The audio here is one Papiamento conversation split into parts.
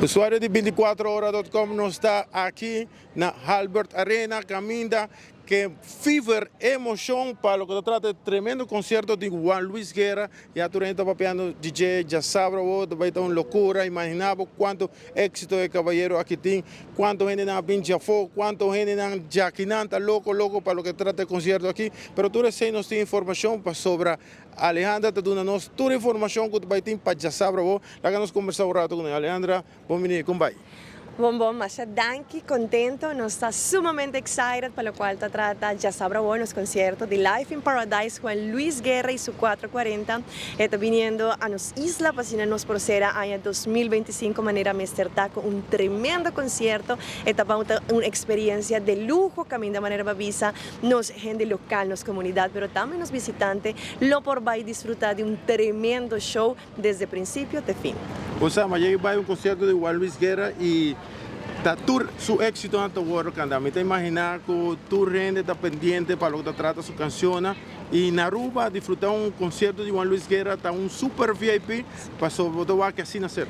Usuario di 24ora.com, nos ta aki na Albert Arena, caminda cu fever, emocion pa loke ta trata tremendo concierto di Juan Luis Guerra. Ya tur ta papiando DJ, diasabra ta bay ta un locura. Imagina bo cuanto exito e cabayero aki tin, cuanto hende nan bin di afo, cuanto hende nan ya aki nan ta loco loco pa loke trata e concierto aki. Pero tur esey nos tin informacion pasobra Alejandra ta duna nos tur informacion cu bay tin pa diasabra. Laga nos combersa un rato cu Alejandra. Bon bini, con bay? Bon, bon, masha danki, contento, nos ta sumamente excited pa loke ta trata diasabra nos concierto di Live in Paradise, Juan Luis Guerra y su 440, ta biniendo na nos isla pa nos proceda aña 2025 manera mester ta cu un tremendo concierto, ta un experiencia di luho, caminda manera bo a bisa, nos hende local, nos comunidad, pero tambe nos bishitante, lo por bay disfruta di un tremendo show desde principio te fin. Osama, yega bay un concierto di Juan Luis Guerra y ta tur su exito na wordo canta. Mi ta imagina cu tur hende ta pendiente pa loke ta trata su cancion y na Aruba disfruta un concierto di Juan Luis Guerra ta un super VIP paso bo ta cu asina ser.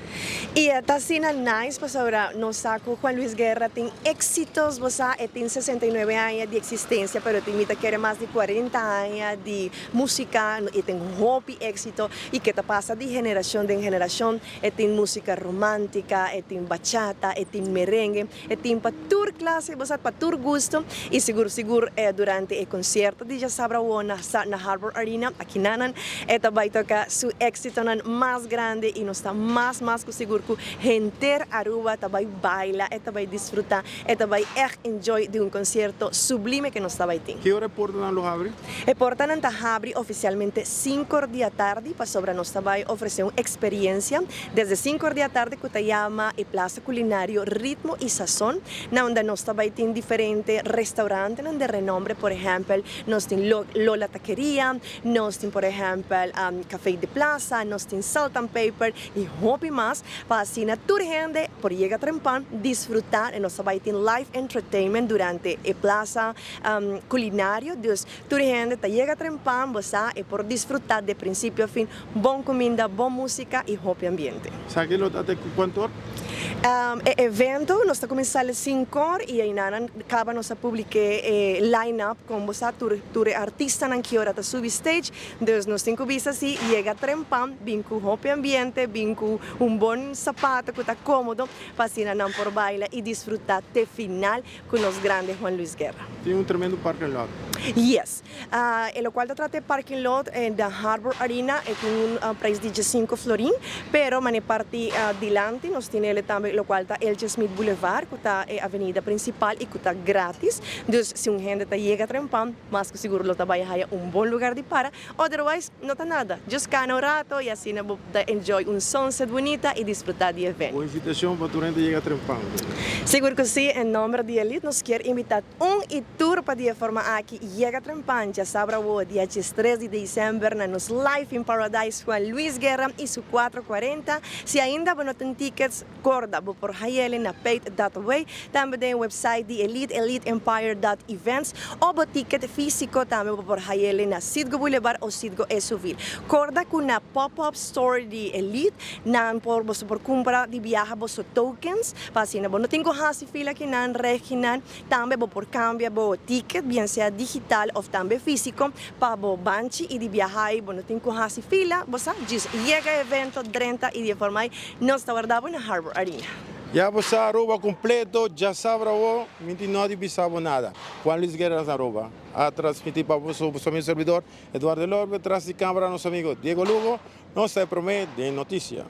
Y ta asina nice pasobra nos sa cu Juan Luis Guerra tin exito, bo tin 69 aña di existencia, pero tin mi ta kere mas di 40 aña di musica y tin hopi exito y cu ta pasa di generacion den generacion. Tin musica romantica, tin bachata, tin merengue, tin pa tur clase, bo pa tur gusto y sigur sigur durante e concierto di diasabra na, na Harbor Arena aki nan e ta bay toca su exito mas grandi y nos ta mas mas cu sigur cu henter Aruba ta bay baila, ta bay disfruta, ta bay echt enjoy di un concierto sublime cu nos ta bay tin. Ki ora porta nan lo habri? E porta nan ta habri oficialmente 5 or di atardi, pasobra nos ta bay ofrece un experiencia desde 5 or di atardi cu ta yama e Plaza Culinario Ritmo y Sazon, na unda nos ta bay tin diferente restaurante di renombre, por ehempel, nos tin Lola Taqueria, nos tin, por ehempel, Café de Plaza, nos tin Salt and Pepper y hopi mas, pa asina tur hende por yega trempan, disfruta y nos ta bay tin live entertainment durante e Plaza Culinario, dus tur hende ta yega trempan, bo y por disfruta di principio a fin, bon cuminda, bon musica y hopi ambiente. Sabi lo te cuanto? E evento nos ta cuminsa 5 or y ey nan caba nos a publica line-up cu bo tur tur artista nan ki ora ta subi stage, dus nos tin cu bisa si yega trempan, bin cu hopi ambiente, bin cu un bon sapato cu ta comodo, pa asina nan por baila y disfruta te final cu nos grandi Juan Luis Guerra. Tin un tremendo parking lot. Yes. E loke ta trata parking lot den Harbor Arena ta un prijs di 5 florin, pero mane parti dilanti nos tin tambe loke ta L. Smith Boulevard, cu ta e avenida principal y cu ta gratis. Dus si un hende ta yega trempan, mas cu sigur lo ta bay haya un bon lugar di para. Otherwise, no ta nada. Just cana un rato y asina enjoy un sunset bunita y disfruta di evento. Bon invitacion pa tur hende yega trempan. Sigur cu si, na nomber di Elite, nos kier invita un y tur pa di forma aki yega trempan, diasabra dia 3 di december, na nos Live in Paradise Juan Luis Guerra y su 440. Si ainda no tin tickets, corda, bo por hayele na paid.away, tambe den website di Elite, eliteempire.events, of bo ticket fisico tambe bo por hayele na Citgo Boulevard of Citgo Esoville. Corda cu na pop-up store di Elite, nan por bo por cumpra di biaha bo tokens, pa asina bo no tin cu hasi fila aki nan reginan, tambe bo por cambia bo ticket, bien sea digital of tambe fisico, pa bo banchi y di biaha bo no tin cu hasi fila, bo sa, just yega evento, 30 y di forma nos ta warda na Harbor Arena. Ya bo Aruba completo, diasabra, mi no di bisa bo nada. Juan Luis Guerra Aruba a transmiti pa bo, su amigo servidor Eduardo Lorbe, tras di camara nos amigo Diego Lugo, nos ta prome di noticia.